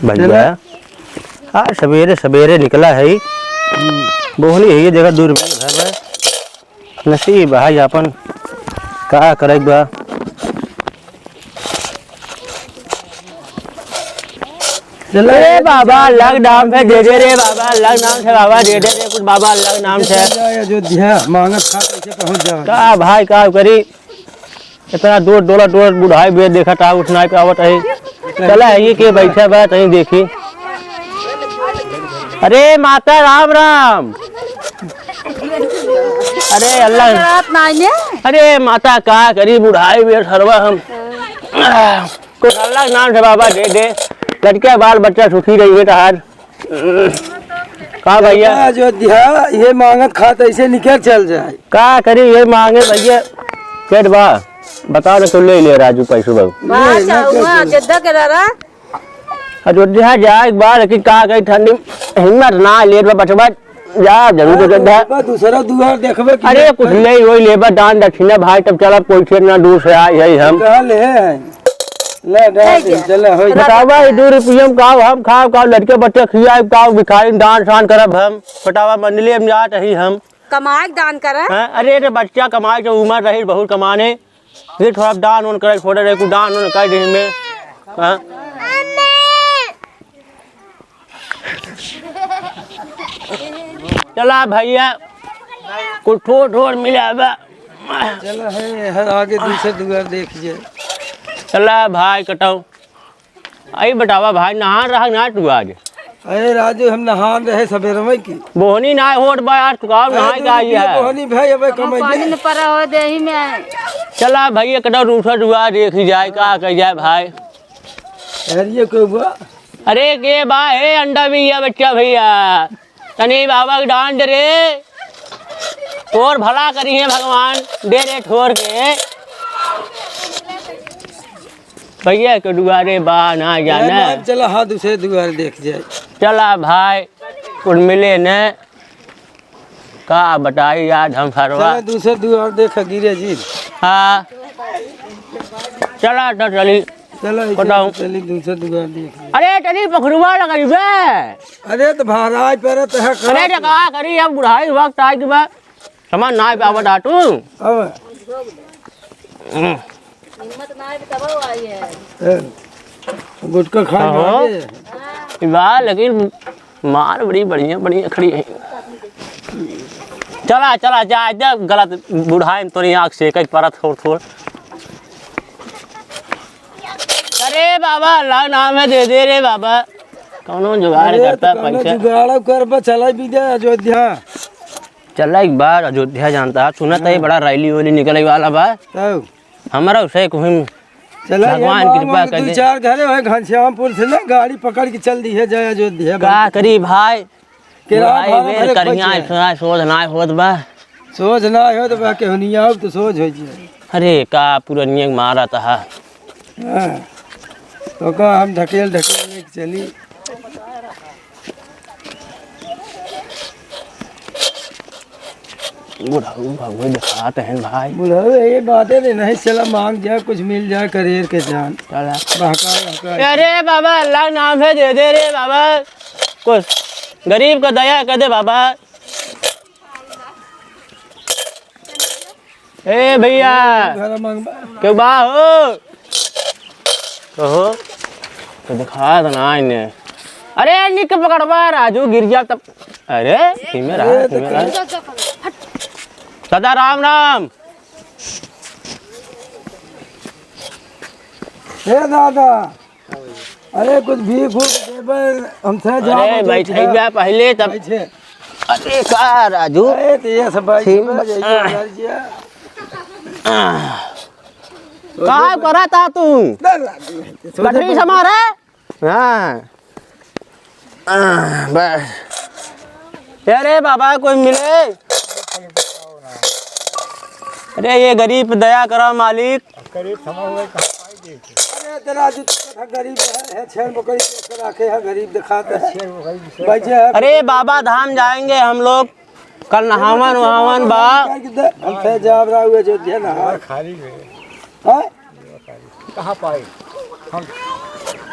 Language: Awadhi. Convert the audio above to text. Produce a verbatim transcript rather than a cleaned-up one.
भैया, आज सबेरे सबेरे निकला है। बोहनी है ये, देखा, दूर में घर है। नसीब है अपन, का करे बा। चला रे बाबा, अलग नाम से दे दे रे बाबा, अलग नाम से बाबा दे दे रे कुछ बाबा, अलग नाम से। चला जाए अयोध्या, मांगत खा कैसे पहुंच जाए। का भाई, का करी, इतना दूर डोला डोला बुढ़ाई बे देखत आ, उठ नाई पावत है। चला है ये के बैठा बा, तनी देखी। अरे माता राम राम। अरे अल्लाह। रात नाई ने। अरे माता का करी बुढ़ाई बे सरवा हम। कुछ अल्लाह के नाम से बाबा दे दे, लड़का बाल बच्चा सुखी रही है तहार। का भैया? अयोध्या ये मांगत खात ऐसे निकल चल जाए। का करी ये मांगे भैया, पेट बा, बता दे तो ले ले राजू पैसो बाबू। बस, ले, ले, हुआ, ले। अयोध्या के दादा। अयोध्या जाए एक बार, लेकिन का कही ठंडी में हिम्मत ना, लेट बा बचबा, जा जरूर अयोध्या। बा, दूसरा दुआर देखबे कि अरे कुछ ले वही लेबा दान दक्षिणा भाई, तब चला कोई से ना दूर से आए है हम। कहाँ ले है? ले, डाल दे, चला, हो जा। बतावा, ई दू रुपया में का हम खाब, का लड़के बच्चे खियाब, का भिखारी दान शान करब हम? बतावा, मंडली में जात ही हम। कमाए के दान करे। हाँ, अरे, अरे, बच्चा कमाए के उम्र रही, बहुत कमाने। ये थोड़ा दान उन करे, छोड़े रहे, कुछ दान उन कर दे में। हाँ? चला भैया, कुछ ठोर ठोर मिला बा। चला है, हर आगे दूसरे दुआर देख जे। चला भाई कटाऊ। आई बतावा भाई, नहान रहा ना तू आज? अरे राजू, हम नहान रहे सबेरे में की। बोहनी ना होत बा यार, तू का नहाए अरे का आई है? बोहनी भाई, अबे हम कमाई पानी दे। में पड़ा हो देही में। चला भैया, कटाऊ दूसरा दुआर देख ही जाए, का कह जाए भाई। अरे ये कोई हुआ? अरे के बा, हे अंडा भैया, बच्चा भैया, तनी बाबा के डांड रे, तोर भला करी है भगवान, दे दे ठोर के। भैया के दुआरे बा, ना जाने। ए, ना, चला, हाँ, दूसरे दुआरे देख जाए। चला भाई, कुल मिले ने। का बताई यार हम सरवा। चला, दूसरे दुआर देख गिरे जी। हाँ। चला तो चली। चला, इसे बताओ। चली, दूसरे दुआर देख। अरे, चली पखरुआ लगाई बे। अरे, तो भाराई पर तो है, अरे, तो का करी, अब बुढ़ाई वक्त आइ के बा। समझ ना आइ पावत आ तू। अब। हम्म। हिम्मत ना आए तब आई है। ए, गुटखा खा हाँ। के। ई बा, लेकिन मार बड़ी बढ़िया, बढ़िया खड़ी है। चला, चला, जा, जा, गलत बुढ़ाइन तोरी आँख से एक, एक परत थोड़, थोड़। अरे बाबा, अल्लाह नाम है, दे दे रे बाबा। कौनो जुगाड़ अरे, करता तो कौनो पैसा। जुगाड़ कर बा, चला भी दे अयोध्या। चला एक बार अयोध्या जानता है, सुनत है हाँ। बड़ा रैली वैली निकले वाला बा। तब? हमारा उसे कोई चला, ये भगवान गाँव कृपा में कर दू दे। चार घरे हैं घनश्यामपुर से ना, गाड़ी पकड़ के चल दी है, जय अयोध्या का भाई। करी भाई? किराया भाड़ा भरे के करिया बचे। इतना सोच ना होत बा। सोच ना होत बा, केहू नहीं आओ तो सोच हो जाए। अरे का पुरनिया के मारा तहा। हाँ। तो का हम ढकेल ढकेल लेके चली। बुढ़ऊ भगवे देखात हैं भाई। बुढ़ऊ, ये बातें रे, नहीं चला मांग जाए, कुछ मिल जाए, करेर के जान। चला। बहका, बहका। अरे बाबा, अल्लाह नाम है, दे दे रे बाबा, कुछ गरीब का दया कर दे बाबा। ए भैया, घर मांगबा। केहू बा हो? कहो, तो दिखा दो ना इन्हें। अरे, निक पकड़वा राजू, गिर जा तब। अरे, धीमे रहा, अरे, तो धीमे रहा। कर। दादा राम राम। हे दादा, अरे कुछ भीख उख देबे, हमसे जा अरे, बा, बैठे जा। जा पहले तब। बैठे। अरे का राजू? अरे तो ये सब भाई ठीक बा। बा, जाइए, आह। घर जा। आह। का करत आ तू? ना, ना, ना, गठरी समार है? हाँ। आह, बस। अरे बाबा, कोई मिले? अरे ये गरीब पे दया करा मालिक। गरीब थमा हुआ है, कहाँ पाई दे के? अरे तेरा जो था गरीब है, है छेर बकरी के रखे है, गरीब दिखाते हैं। छेर बकरी से बैठे हैं। अरे बाबा धाम जाएंगे हम लोग, कल नहावन वहावन बा। हम थे जाब रहा हुए अयोध्या नहा। खाली है। हाँ? कहाँ पाई? हम